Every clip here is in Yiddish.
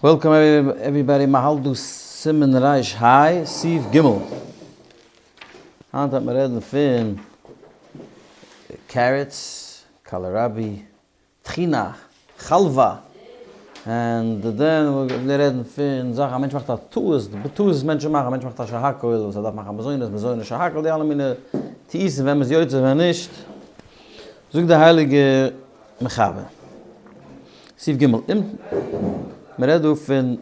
Welcome everybody, מ'האלט דא סימן ריש היי, סעיף ג'. היינט וועט מען רעדן פון carrots, kohlrabi, טחינה, חלבה, and then מיר רעדן פון זאכן א מענטש מאכט א טעות, די טעות וואס מענטשן מאכן, א מענטש מאכט א שהכל, וואס ער דארף מאכן מזונות, מזונות שהכל, די אלע מיני טעותים ווען מ'איז יוצא ווען נישט. זאגט די הייליגע מחבר, סעיף ג', אם, מ'רעדט דא פון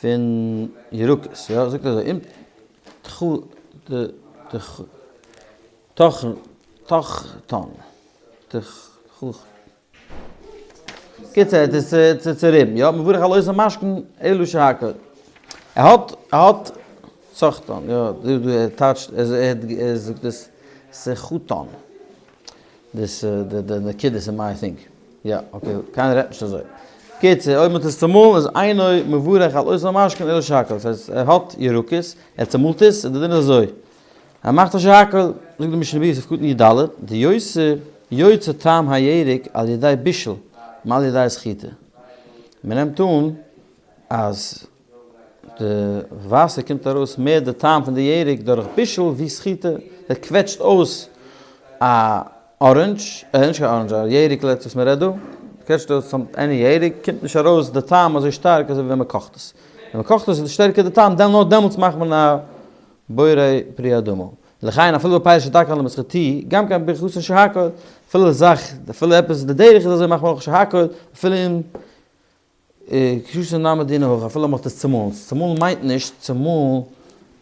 פון ירקות, יא, זאגט אזוי, אם טחנתן, קיצור, ער האט עס צוריבן, יא, מברך על אותו משקין אלא שהכל. ער האט, ער האט סחטן, יא, דא דא ער טייטשט, ער זאגט עס סחטן, דאס די די נקודות אין מיי thing, יא, okay, קיינער רעדט נישט אזוי. קיצור, אויב מ'האט עס צומאלן איז אינו מברך על אותו משקין אלא שהכל, דאס הייסט ער האט ירקות, ער צומאלט עס, און די דין איז אזוי. ער מאכט א שהכל, זאגט די משנה ברורה סעיף קטן י ד, דיוצא יוצא טעם הירק על ידי בישול מעל ידי סחיטה. מען נעמט אן אז די וואסער קומט ארויס מער די טעם פון די ירק דורך בישול ווי סחיטה, ער קוועטשט אויס א orange, נישט קיין orange, א ירק let's וואס מען רעדט דא, קוועטשט אויס any ירק, קומט נישט ארויס די טעם אזוי שטארק אזוי ווי ווען מען קאכט עס. ווען מען קאכט עס איז שטערקער די טעם, נאר דעמאלטס מאכט מען א בורא פרי האדמה. לכן אפילו בפירות שדרכן למסחטי, גם כן ברכתן שהכל, אפילו זאך, אפילו עפעס די דרך איז אזוי מאכט מען אויך שהכל, אפילו אין קשתן נמי דינא הכי, אפילו מ'האט עס צומאלן. צומאלן מיינט נישט צומאלן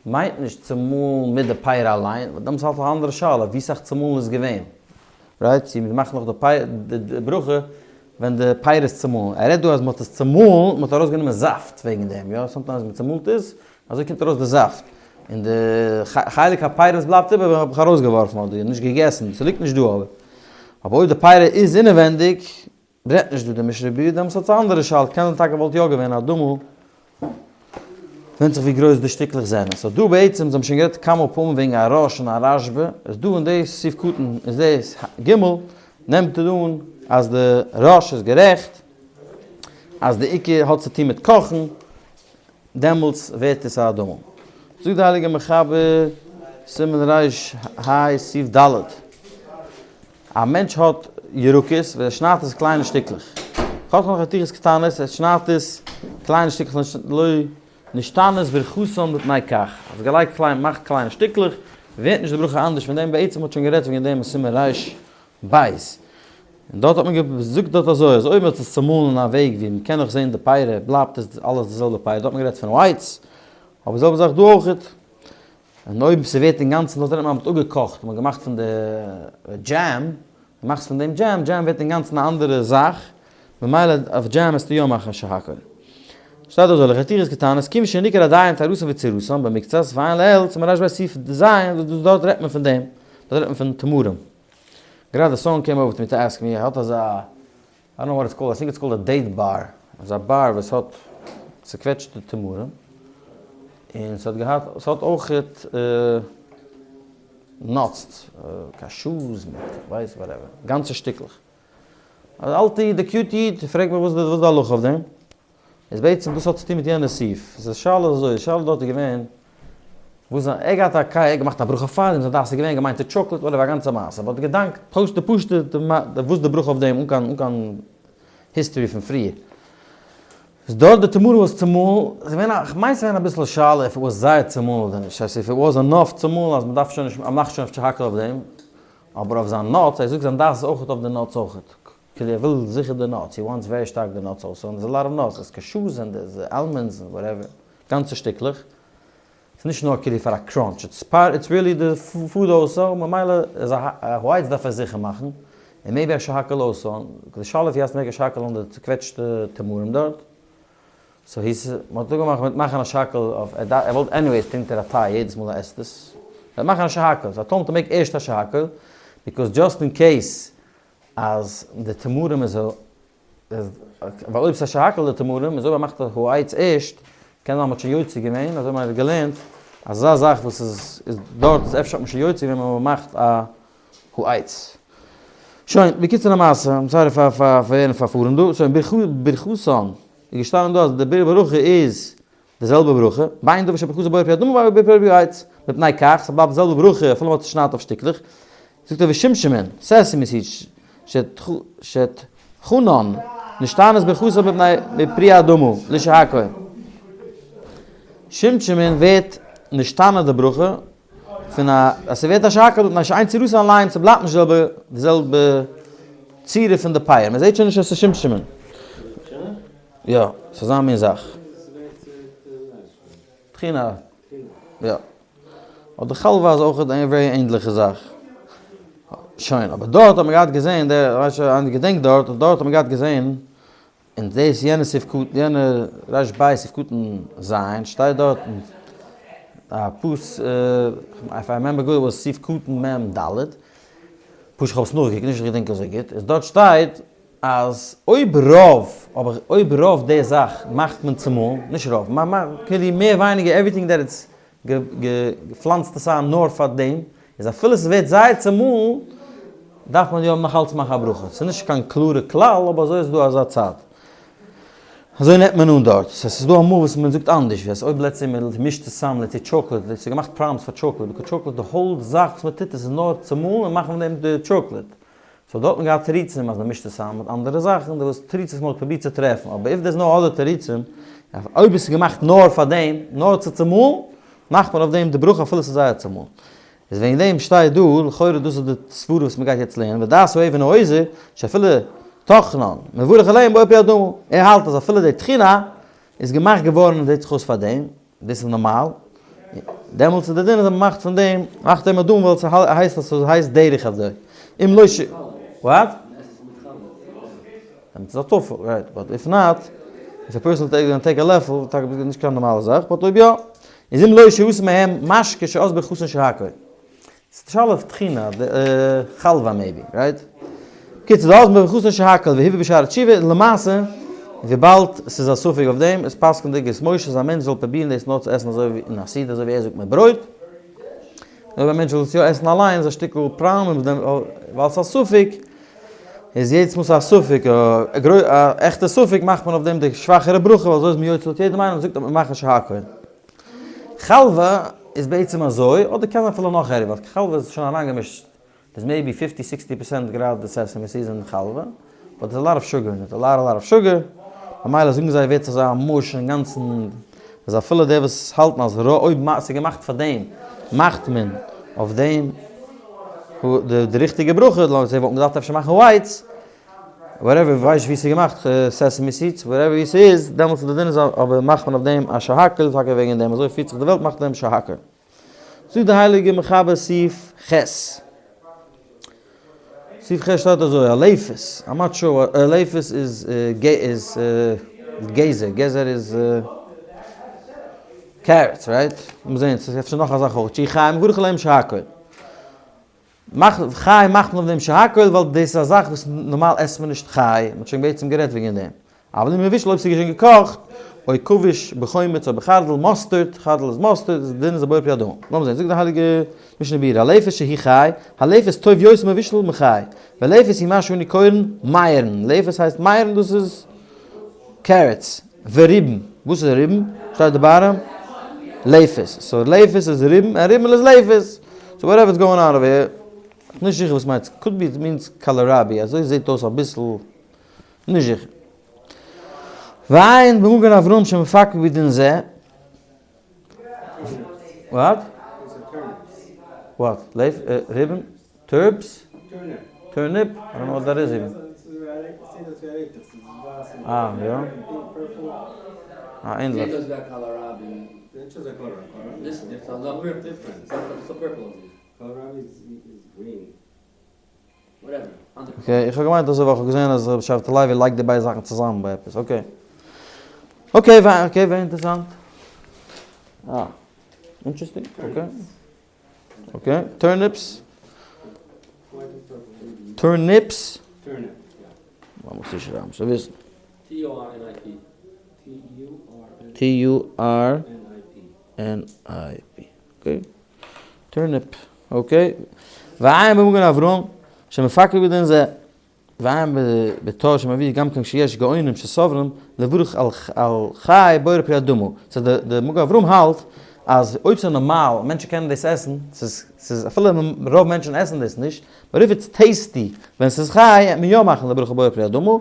מיינט נישט צומאלן מיט די פירות אליין, ווייל דעמאלטס האלט א אנדערע שאלה ווי סאך צומאלן איז געווען. Right? צו מ'מאכט נאך די די ברכה ווען די פירות איז צומאלן. ער רעדט דא אז מ'האט עס צומאלן, מ'האט ארויסגענומען זאפט וועגן דעם, יא? Sometimes מ'צומאלט עס, אזוי קומט ארויס די זאפט, און די חלק הפירות וואס בלייבט איבער האב איך ארויסגעווארפן אדער נישט געגעסן, ס'ליגט נישט דא אבער. אבער אויב די פירות איז אינעווענדיג, רעדט נישט דא די משנה ברורה, דעמאלטס האט עס א אנדערע שאלה, קען זיין טאקע וואלט יא געווען אדמה, ווענדט זיך ווי גרויס די שטיקלעך זענען. So דא בעצם, זיי האבן שוין גערעדט כמה פעמים וועגן א ראש און א רשבא, איז דא אין די סעיף קטן איז דאס ג, נעמט ער אן אז די ראש איז גערעכט, אז די עיקר האט צו טון מיט קאכן, דעמאלטס ווערט עס א אדמה. זאגט די הייליגע מחבר, סימן ר ה סעיף ד', א מענטש האט ירקות ווען ער שניידט עס קליינע שטיקלעך, חתכן חתיכות קטנות, ער שניידט עס קליינע שטיקלעך לא נשתנית ברכתן מפני כך, האט עס געלייגט קליין, מאכט קליינע שטיקלעך, ווערט נישט די ברכה אנדערש פון דעם, בעצם האט שוין גערעדט וועגן דעם אין סימן ר בית. און דארט האט מען געזאגט דארט אזוי אז אויב מען האט עס צומאלן אין א וועג ווי מען קען נאך זען די פירות בלייבט עס אלעס די זעלבע פירות, דארט האט מען גערעדט פון ווייץ, אבער די זעלבע זאך דא אויכעט, און אויב ס'ווערט אינגאנצן דארט רעדט מען אז מען האט אפגעקאכט, מען האט געמאכט פון די דזשעם, דו מאכסט פון דעם דזשעם, דזשעם ווערט אינגאנצן א אנדערע זאך, ממילא אויף דזשעם וועסטו יא מאכן שהכל. שטייט אזוי לחתיכות קטנות כיוון שניכר עדיין טהרתן וצורתן במקצת ועיין לעיל סימן רב סעיף ז, וואס דאס דארט רעדט מען פון דעם, דארט רעדט מען פון תמרים. גראדע someone came over to me to ask me, ער האט אזא, I don't know what it's called, I think it's called a date bar, אזא bar וואס האט צוקוועטשטע תמרים, און ס'האט געהאט, ס'האט אויכעט nuts, cashews מיט כ'ווייס whatever, גאנצע שטיקלעך. א אלטע איד, א cute איד, פרעגט מיך וואס איז די הלכה אויף דעם? איז בעצם דאס האט צוטון מיט יענע סעיף, איז די שאלה איז אזוי, די שאלה דארט איז געווען, וואס זיין, ער געהאט א קאר, ער האט געמאכט א ברכה פאר דעם, זיין דעת איז געווען געמיינט צו chocolate whatever א גאנצע מעשה, באט די געדאנק, פשוט די פשוטע וואס די ברכה אויף דעם אן קיין אן קיין history פון פריער. איז דארט די תמרים וואס צומאלן, איז געווען א, כ'מיין ס'איז געווען אביסל שאלה if it was זייער צומאלן אדער נישט, ס'הייסט if it was enough צומאלן אז מ'דארף שוין נישט, מ'מאכט שוין אויף שהכל אויף דעם, אבער אויף זיין nuts, ער זאגט זיין דעת איז אויכעט אויף די nuts אויכעט. כאילו ער וויל זיכער די nuts, he wants ווערי שטארק די nuts also, און there's a lot of nuts, there's cashews און there's almonds און whatever, גאנצע שטיקלעך, ס'איז נישט נאר כאילו פאר א crunch, it's פאר, it's really די food also, ממילא איז א העץ דארף ער זיכער מאכן, און maybe א שהכל also, די שאלה איז he has to make א שהכל אן די צוקוועטשטע תמרים דארט, so he's, מ'האט אפגעמאכט מיט מאכן א שהכל אויף, ער וואלט anyways טרינקט ער א טיי יעדעס מאל ער עסט עס, ער וועט מאכן א שהכל, so I told him to make ערשט א שהכל, because just in case אז די תמרים איז ווייל אויב ס'איז א שהכל די תמרים איז אויב ער מאכט א העץ ערשט קען זיין מ'האט שוין יוצא געווען אזוי האט מען געלערנט אזא זאך וואס איז איז דארט איז אפשר האט מען שוין יוצא געווען ווען מ'מאכט א העץ. שוין, בקיצור המעשה, I'm sorry פאר פאר ווערן פארפארן דא, שוין ברכתן איז געשטאנען דא אז די ברכה איז די זעלבע ברכה, בין דבר שברכתו בורא פרי האדמה ובין בורא פרי העץ, מפני כך, ס'בלייבט די זעלבע ברכה אפילו מ'האט עס צושניידט אויף שטיקלעך, זאגט ער ושומשמין, sesame seeds, שטחונן, נשתנות ברכתן מפני מפרי האדמה, לשהכל. שומשמין ווערט נשתנה די ברכה פון א אז ס'ווערט א שהכל מפני שאין צורתן עליהם ס'בלייבט נישט זעלבע די זעלבע צורה פון די פרי, מ'זעט שוין נישט אז ס'איז שומשמין. יא, ס'איז אזא מין זאך. טחינה. יא. אדער חלבה איז אויך א very ענדליכע זאך. שוין, אבער דארט האט מען געהאט געזען, דער, ווייסט שוין, איינער געדענקט דארט, דארט האט מען געהאט געזען, און דאס יענע סעיף קטן, יענע רש ב סעיף קטן ז', שטייט דארט א פוס, if I remember good, was סעיף קטן מ ד, פשוט איך האב עס נאכגעקוקט, נישט איך געדענק אזוי גוט, איז דארט שטייט אז אויב רוב, אבער אויב רוב די זאך מאכט מען צומאל, נישט רוב, כאילו מער ווייניגער everything that it's געפלאנצט עס איין נאר פאר דעם, איז אפילו ס'ווערט זייער צומאלן, דארף מען יא נאכאלץ מאכן א ברכה. ס'איז נישט קיין קלארע כלל, אבער אזוי איז דא אזא צד. אזוי נעמט מען אן דארט. סא ס'איז דא אמאל וואס מען זאגט אנדערש, ווי אז אויב let's say מען מישט צוזאם let's say chocolate, let's say געמאכט פראמס פאר chocolate, because chocolate די whole זאך וואס מען טוט עס איז נאר צומאלן און מאכן פון דעם די chocolate. so דא האט מען געהאט תירוצים אז מען מישט עס איין מיט אנדערע זאכן, דא איז תירוצים וואס מען האט פרובירט צו טרעפן, אבער if there's no other תירוצים, אויב עס איז געמאכט נאר פאר דעם, נאר צו צומאלן, מאכט מען אויף דעם די ברכה אפילו עס איז זייער צומאלן. איז וועגן דעם שטייט דא, לכאורה דאס איז די סברה וואס מען גייט יעצט לערנען, ודעת האבן העוזר, שאפילו טחנן, מברך עליהם בורא פרי האדמה, ער האלט אז אפילו די טחינה איז געמאכט געווארן זעט זיך אויס פאר דעם, דאס איז נארמאל, דעמאלטס איז די דין אז מען מאכט פון דעם, מאכט אים אדום ווייל ס'הייסט אז ס'הייסט דרך אזוי. אם לא ש. What? דעמאלטס איז א טפל, right, but if not, if a person will take a לעפל, טאקע נישט קיין נארמאלע זאך, but אויב יא, איז אם לא שיעשה מהם משקה שאז ברכתן שהכל. ס'איז די שאלה אויף טחינה, חלבה maybe, right? בקיצור, דאז ברכתן שהכל והביא בשערי תשובה, למעשה, וויבאלד ס'איז א ספק אויף דעם, איז פסק'נט די אגרות משה אז א מענטש זאל פרובירן דאס נאר צו עסן אזוי ווי אין א סעודה אזוי ווי ער זאגט מיט ברויט, אויב א מענטש וויל עס יא עסן אליין איז א שטיקל פראבלעם מיט דעם, ווייל ס'איז א ספק, איז יעדעס מאל ס'איז א ספק, א עכטע ספק מאכט מען אויף דעם די שוואכערע ברכה, ווייל אזוי איז מען יוצא לויט יעדעם איינעם, זאגט אז מען מאכט שהכל. חלבה איז בעצם אזוי, אדער קען זיין אפילו נאך ערגער, ווייל חלבה איז שוין אריינגעמישט, איז maybe fifty sixty percent גראדע sesame seeds אין חלבה, but there's a lot of sugar in it, a lot a lot of sugar, ממילא זאגן זיי ווערט אזא mush אינגאנצן, אז אפילו די וואס האלטן אז אויב ס'איז געמאכט פאר דעם, מאכט מען אויף דעם די ריכטיגע ברכה, זיי וואלטן געדארפט אפשר מאכן ווייץ, whatever, ווייסט ווי ס'איז געמאכט, sesame seeds, whatever ווי ס'איז, דעמאלטס איז די דין איז אבער מאכט מען אויף דעם א שהכל, טאקע וועגן דעם, אזוי פירט זיך די וועלט מאכט מען דעם שהכל. זאגט די הייליגע מחבר סעיף ח'. סעיף ח' שטייט אזוי, הלפת, I'm not sure what, הלפת איז איז גזר, גזר איז carrots, right? לאמיר זעהן, ס'איז אפשר נאך א זאך אויך, שהוא חי מברך עליהם שהכל. מאכט חי מאכט מען אויף דעם שהכל ווייל דאס איז א זאך וואס נארמאל עסט מען נישט חי, מען האט שוין בעצם גערעדט וועגן דעם. אבל אם מבושל אויב ס'איז שוין געקאכט, או כבוש בחומץ או בחרדל, mustard, חרדל איז mustard, איז דין איז א בורא פרי האדמה. לאמיר זען, זאגט די הייליגע משנה ברורה, הלפת שהוא חי, הלפת טוב יותר מבושל מחי, ולפת היא מה שאנו קורין מייערן, לפת הייסט מייערן דאס איז carrots, וריבן, וואס איז ריבן? שטייט די bottom? לפת, so לפת איז ריבן, און ריבן איז לפת, so whatever is going on over here, נישט זיכער וואס מיינט, could be it means kohlrabi, אזוי זעט אויס אביסל, נישט זיכער. ועיין במגן אברהם שמפקפק בדין זה. What? What? לייף? ריבן? Turbs? Turnip? I don't know what that is even. אה, יא? אה, ענדליך. Okay, איך האב געמיינט אזוי ווייל איך האב געזען אז רבי שבתי לוי לייגט די ביידע זאכן צוזאמען ביי עפעס, okay. Okay, okay, very אינטערעסאנט. אה, interesting, okay. Okay, turnips. Turnips. לאמיך צושרייבן, זאל וויסן. T U R N I P. Okay. Turnip. Okay. ועיין במגן אברהם. שמפקפק בדין זה. ועיין בתור שמביא גם כן שיש גאונים שסוברים לברך על חי בורא פרי אדמה. סאו די מגן אברהם האלט אז אויב ס'איז נארמאל, מענטשן קענען דאס עסן, ס'איז אפילו רוב מענטשן עסן דאס נישט, but if it's tasty ווען ס'איז חי העט מען יא מאכן לברך בורא פרי אדמה.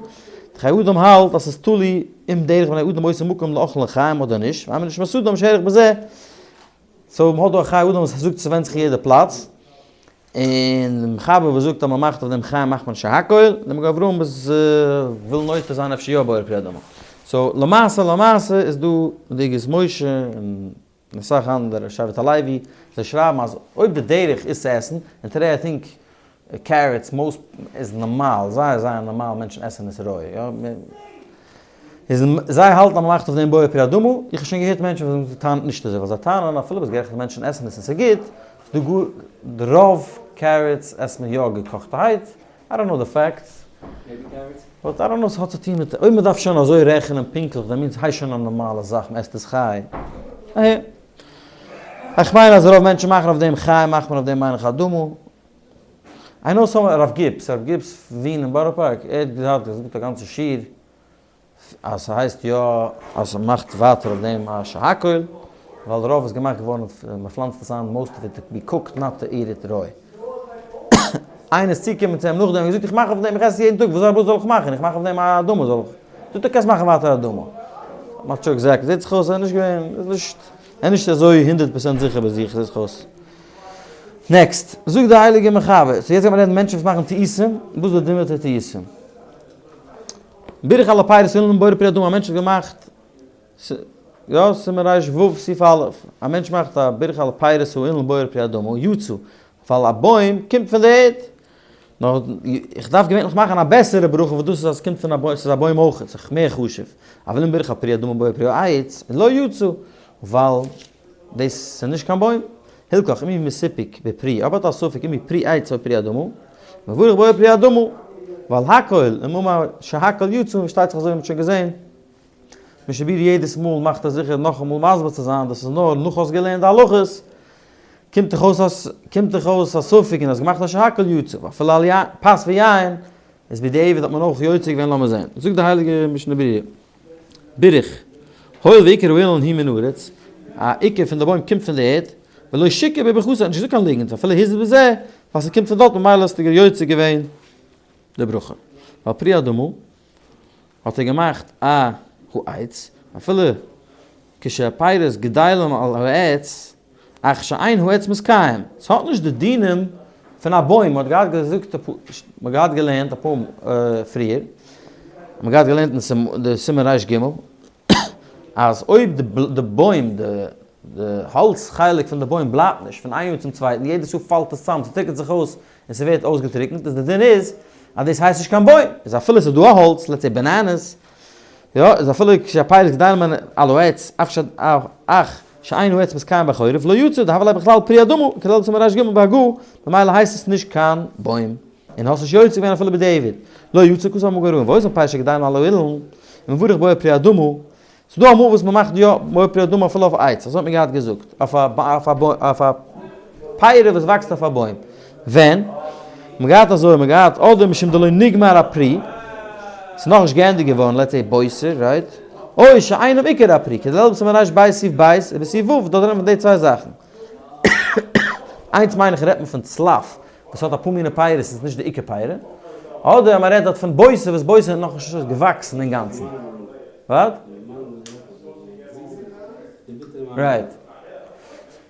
די חיי אדם האלט אז ס'איז תלוי אם דרך בני אדם באותו מקום לאכלן חיים אדער נישט, ועיין בנשמת אדם שערך בזה. so מ'האט דא א חיי אדם וואס זאגט ס'ווענדט זיך אין יעדע פלאץ. און די מחבר וואס זאגט אז מען מאכט אויף דעם חיים מאכט מען שהכל, די מגן אברהם איז וויל נוטה זיין אפשר יא בורא פרי אדמה. so למעשה למעשה איז דא די אגרות משה און אסאך אנדערע שבט הלוי, זיי שרייבן אז אויב די דרך איז צו עסן, און today I think carrots most איז נארמאל, זייער זייער נארמאל מענטשן עסן עס רוי, יא. איז זיי האלטן אז מ'מאכט אויף דעם בורא פרי אדמה, איך האב שוין געהערט מענטשן וואס זאגן טענה'ן נישט אזוי, ווייל זיי טענה'ן אפילו ביסט גערעכט אז מענטשן עסן עס און ס'איז גוט, ס'איז דא גאר די רוב carrots עסט מען יא געקאכטערהייט, I don't know the facts. Baby carrots? But I don't know ס'האט צו טון מיט, אויב מ'דארף שוין אזוי רעכענען פונקטליך דען מיינט ס'הייסט שוין א נארמאלע זאך מ'עסט עס חי. אהה. איך מיין אז רוב מענטשן מאכן אויף דעם חי מאכט מען אויף דעם מיין איך אדמה. I know some הרב גיבס, הרב גיבס ווין אין בארא פארק, ער האט געהאט געזאגט א גאנצע שיעור אז ס'הייסט יא אז ס'מאכט ווייטער אויף דעם א שהכל, ווייל רוב איז געמאכט געווארן מ'פלאנצט עס איין most of it to be cooked not to eat it raw. איינער איז צוגעקומען צו אים נאכדעם און געזאגט איך מאך אויף דעם איך עס עס יעדן טאג וואס זאל איך מאכן איך מאך אויף דעם א אדמה זאל איך זאגט ער קענסט מאכן ווייטער אדמה. Not sure exactly זעט זיך אויס ער איז נישט געווען ער איז נישט אזוי 100% זיכער ביי זיך זעט זיך אויס. Next, זאגט די הייליגע מחבר, so יעצט גייט מען רעדן מענטשן וואס מאכן טעותים, וואס איז די דין מיט די טעותים? בירך על הפירות האילן בורא פרי אדמה, א מענטש האט געמאכט, יא, סימן רו סעיף א', א מענטש מאכט א בירך על הפירות האילן בורא פרי אדמה, יצא, ווייל א בוים קומט פון די ערד, נאר איך דארף געווענליך מאכן א בעסערע ברכה וואס דאס איז אז עס קומט פון א בוים, ס'איז א בוים אויך, ס'איז מער חשוב, אבל אם בירך על פרי אדמה בורא פרי העץ, לא יצא, ווייל דאס איז נישט קיין בוים. הלכך אם הוא מסופק בפרי, אויב האט א ספק אם הוא פרי עץ או פרי אדמה, מברך בורא פרי אדמה, ווייל הכל, אם אמר שהכל יצא, פארשטייט זיך אזוי ווי מ'האט שוין געזען, משנה ברורה יעדעס מאל מאכט ער זיכער נאכאמאל מסביר צו זיין דאס איז נאר נאך האסט געלערנט די הלכות, קומט דאך אויס אז קומט דאך אויס א ספק און האסט געמאכט א שהכל יצא, ואפילו על פת ויין, איז בדיעבד האט מען אויך יוצא געווען לאמיר זען, זאגט די הייליגע משנה ברורה. בירך, הואיל ועיקר האילן הוא מן הארץ, א עיקר פון די בוים קומט פון די ערד, ולא שיקר בברכתו, האט נישט געזאגט קיין ליגנט, אפילו הזהיר בזה, ווייל ס'קומט פון דארט ממילא האסטו יוצא געווען די ברכה. ווייל פרי אדמה האט ער געמאכט א העץ, אפילו כשהפירות גדלים על העץ, אך שאין העץ מתקיים, ס'האט נישט די דינים פון א בוים, מ'האט געהאט געזאגט מ'האט געהאט געלערנט אפאר פריער, מ'האט געהאט געלערנט אין די סימן ר ג, אז אויב די בוים, די האלץ חלק פון די בוים בלייבט נישט פון איין יאר צום צווייטן, יעדעס יאר פאלט עס צאם, ס'טריקענט זיך אויס און ס'ווערט אויסגעטריקנט, איז די דין איז אז דאס הייסט נישט קיין בוים, איז אפילו ס'איז דא א האלץ, let's say bananas, יא, איז אפילו כשהפירות גדלים על העץ, אך שאין העץ מתקיים בחורף, לא יצא, דהוה ליה בכלל פרי אדמה, כדלהלן סימן ר ג בהגה, ממילא הייסט עס נישט קיין בוים, און האסט נישט יוצא געווען אפילו בדיעבד, לא יצא כתב המגן אברהם, ואותן פירות שגדלים על האילן, ומברך בורא פרי אדמה, ס'איז דא אמאל וואס מ'מאכט יא בורא פרי אדמה אפילו אויף עץ, אזוי האט מען געהאט געזאגט, אויף א אויף א פרי וואס וואקסט אויף א בוים, ווען? מ'האט געהאט אזוי, מ'האט געהאט אדער משום דלא נגמר הפרי, ס'איז נאכנישט געענדיגט געווארן, let's say בוסר, right? או שאינם עיקר הפרי, כדלהלן בסימן ר ב סעיף ב' ובסעיף ו', דארט רעדט מען פון די צוויי זאכן. איינס מיין איך רעדט מען פון צלף, וואס האט אפאר מיני פירות, ס'איז נישט די עיקר פירות, אדער אז מ'רעדט דארט פון בוסר וואס בוסר איז נאכנישט געוואקסן אינגאנצן. What? Right.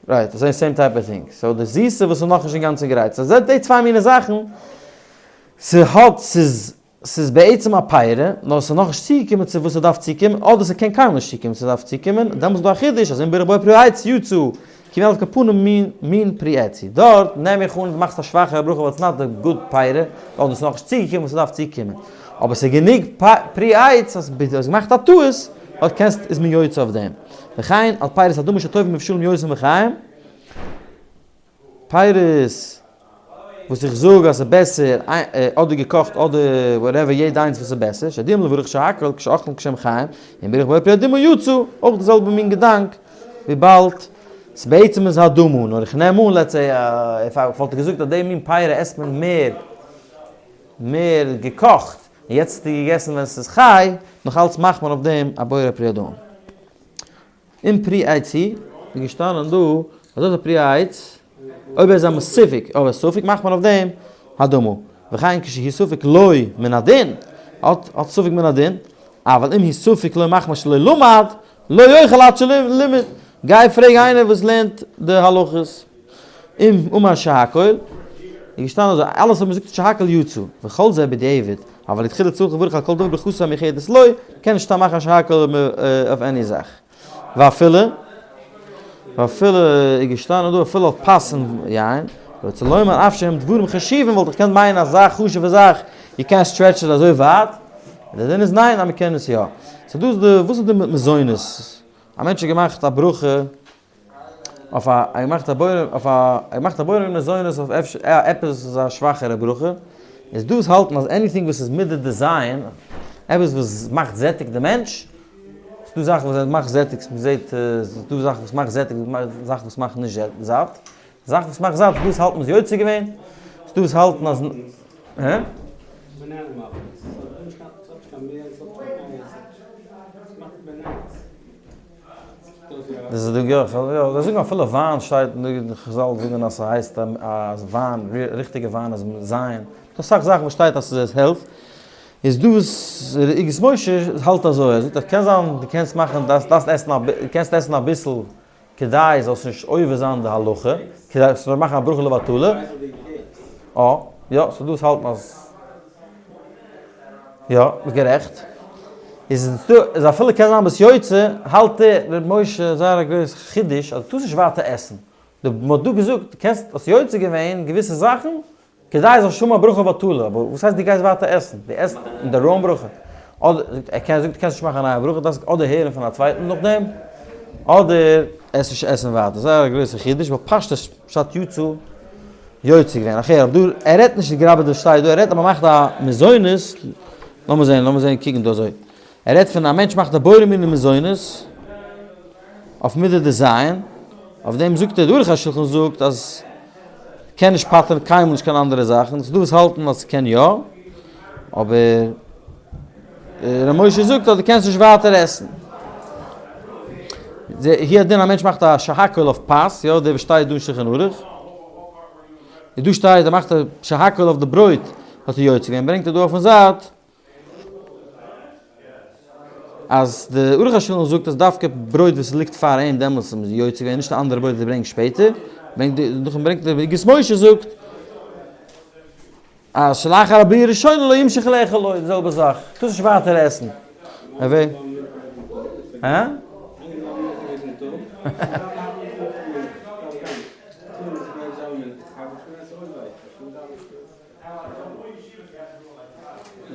Right, אזוי same type of thing. So די זיסע וואס איז נאכנישט אינגאנצן גרייט. So זעט די צוויי מיני זאכן, ס'האט, ס'איז, ס'איז בעצם א פירה, נאר ס'איז נאכנישט צוגעקומען צו וואס ס'דארף צוקומען, אדער ס'קען קיינמאל נישט צוקומען צו ס'דארף צוקומען, דעמאלטס איז דא א חידוש אז אם בירך בורא פרי העץ יצא, כי על כל פנים מין מין פרי עץ הוא. דארט נעם איך אן דו מאכסט א שוואכערע ברכה ווייל it's not the good פירה, אדער ס'איז נאכנישט צוגעקומען וואס ס'דארף צוקומען. אבער ס'איז גענוג פרי עץ אז דו האסט געמאכט א טעות, אט קענסט איז מען יוצא אויף דעם. וכן על פירות אדמה שטובים מבושלים יותר מחיים, פירות וואס איך זאג אז ס'איז בעסער אדער געקאכט אדער whatever יעדע איינס וואס איז בעסער, שעדיף לברך שהכל כשאוכלים כשהם חיים, אם בירך בורא פרי אדמה יצא, אויך די זעלבע מין געדאנק, וויבאלד ס'בעצם איז אדמה, נאר איך נעם אן let's say איך וואלט געזאגט אז די מין פירות עסט מען מער. מער געקאכט, און יעצט האסטו געגעסן ווען ס'איז חי, נאך אלץ מאכט מען אויף דעם א בורא פרי האדמה. אין פרי עץ היא, איז געשטאנען דא אז אויב איז א פרי העץ, אויב ער איז א מסופק, אבער ספק מאכט מען אויף דעם האדמה. וכן כשהוא ספק לא מן הדין, האט האט ספק מן הדין, אבל אם הוא ספק לא מחמת שלא למד, לא יאכל עד שלא לימד. גיי פרעג איינער וואס לערנט די הלכות. אם אמר שהכל, איז געשטאנען אזוי, אלעס וואס מ'זאגט שהכל יצא, וכל זה בדיעבד, אבל לכתחילה צריך לברך על כל דבר ברכתו המיוחדת לו, קען נישט סתם מאכן שהכל אויף any זאך. ואפילו, ואפילו איז געשטאנען דא אפילו אויף פת און יין, רוצה לומר אף שהם דברים חשובים וואלט איך געקענט מיינען אזא חשוב'ע זאך, you can't stretch it אזוי ווייט, די דין איז ניין אז מ'קען עס יא. so דא איז די, וואס איז די מזונות? א מענטש האט געמאכט א ברכה אויף א, ער האט געמאכט א בורא אויף א, ער האט געמאכט א בורא מזונות אויף אפשר עפעס וואס איז א שוואכערע ברכה, איז דא וואס האלטן אז anything וואס איז מידה דזיין, עפעס וואס מאכט זעטיג די מענטש, ס'דא זאכן וואס מאכט זעטיג, מ'זעט ס'דא זאכן וואס מאכט זעטיג, זאכן וואס מאכן נישט זאט, זאכן וואס מאכט זאט, ס'דא וואס האלטן מ'איז יוצא געווען, ס'דא וואס האלטן אז. הע? דאס איז די יא, זיי זאגן אפילו וויין שטייט אין די חזל זאגן אז ס'הייסט אז וויין, ריכטיגע וויין איז זיין, ס'דא אסאך זאכן וואס שטייט אז ס'איז העלפט, איז דא וואס ר' אגרות משה האלט אזוי, ער זאגט אז קען זיין דו קענסט מאכן דארפסט עסן א קענסט עסן אביסל כדי זאלסט נישט עובר זיין די הלכה, כדי זאלסט נאר מאכן א ברכה לבטלה, אה, יא, ס'דא וואס האלטן אז. יא, ביסט גערעכט. איז איז אפילו קען זיין ביסט יוצא, האלט ער, ר' משה, זייער א גרויס חידוש, אז דו טארסט נישט ווייטער עסן. דו, מ'האט דא געזאגט, דו קענסט, האסט יוצא געווען געוויסע זאכן, כדי זאלסט נישט האבן א ברכה בטלה, אבער וואס הייסט דו גייסט ווייטער עסן? דו עסט אין די wrong ברכה. אדער, זאגט ער קען, זאגט קענסט נישט מאכן א נייע ברכה, דארפסט אדער הערן פון א צווייטן נאכדעם, אדער עס נישט עסן ווייטער. זייער א גרויסע חידוש, ווייל פשטות פשט יצא. יוצא געווען, אחר, אבער דא, ער רעדט נישט לגבי דאס שטייט דא, ער רעדט אז מען מאכט א מזונות, לאמיר זען, לאמיר זען קוקן דא אזוי, ער רעדט פון א מענטש מאכט א בורא מיני מזונות, אויף מידה דזיין, אויף דעם זאגט ער, די ערוך השולחן זאגט אז קען נישט פטר'ן קיינמאל נישט קיין אנדערע זאכן, ס'דא וואס האלטן אז ס'קען יא, אבער ר' משה זאגט אז דו קענסט נישט ווייטער עסן. הוא הדין א מענטש מאכט א שהכל אויף פת, יא, דער וואס שטייט דא אין שולחן ערוך. און דא שטייט ער מאכט א שהכל אויף די ברויט, האט ער יוצא געווען, ברענגט ער דא אויפן זייט, אז די ערוך השולחן זאגט אז דווקא ברויט וואס ליגט פאר אים דעמאלטס איז מען יוצא געווען, נישט די אנדערע ברויט וואס ער ברענגט שפעטער. ברענגט די, נאכדעם ברענגט ער, אגרות משה זאגט, אז שלאחר הבליעה הראשונה לא ימשך לאכול די זעלבע זאך, טארסט נישט ווייטער עסן. ער הא?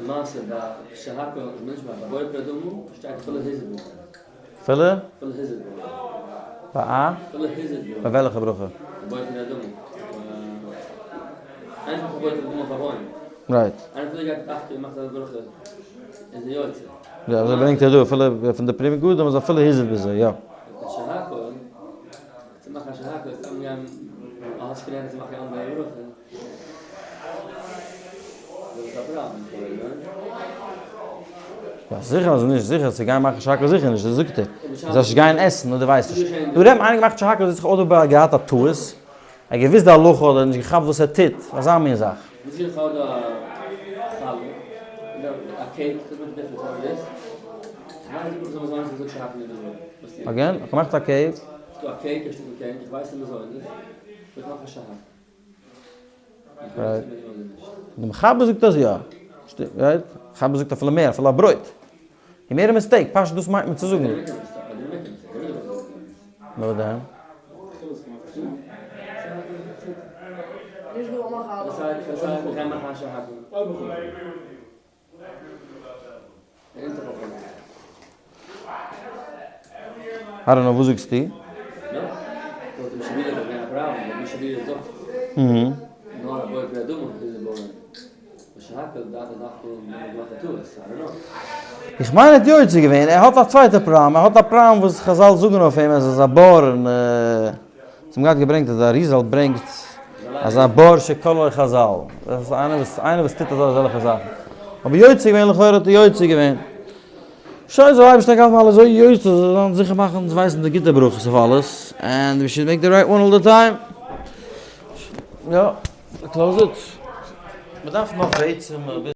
למעשה ביי שהכל איז מען נישט ביי בורא פרי האדמה שטייט אפילו הזיד בו. אפילו? אפילו הזיד בו. ביי א? אפילו הזיד בו. ביי וועלכע ברכה? בורא פרי האדמה. איינס מאכט בורא פרי האדמה אויף א בוים. right. איינער אפילו גייט דווקא און מאכט אזא ברכה איז ער יוצא. יא אזוי ברענגט ער דא אפילו פון די פרי מגדים אז אפילו הזיד בזה יא. שהכל צו מאכן א שהכל איז סתם גיין האט נישט קיין ערך צו מאכן אנדערע ברכה. יא זיכער אז נישט זיכער צו גיין מאכן שהכל זיכער נישט דאס זאגט ער דו זאלסט נישט גיין עסן אויב דו ווייסט נישט דא רעדט מען איינער געמאכט שהכל האט זיך אדער געהאט א טעות ער האט געוויסט די הלכה אדער נישט געכאפט וואס ער טוט אזא מין זאך. again? איך האב געמאכט א cake. די מחבר זאגט אז יא. right? מחבר זאגט אפילו מער, אפילו א ברויט. he made a mistake, פשוט דאס מיינט מען צו זאגן. נו דען. I don't know, וואס זאגסטו? איך מיין ער האט יוצא געווען, ער האט א צווייטע פראבלעם, ער האט א פראבלעם וואס חזל זאגן אויף אים אז ער איז א בור און זיי האבן געהאט געברענגט אז די אריזל ברענגט. אזא בור שכולו חזל. דאס איז איינער וואס איינער וואס טוט אזעלכע זאכן. אבער יוצא געווען לכאורה האט ער יוצא געווען. שוין זאל אייבערשטער גאנץ אלע אזוי יוצא זאל זיין זיכער מאכן אונז ווייסן די גוטע ברכות אויף אלעס and we should make the right one all the time. יא, close it. מ'דארף נאך בעצם.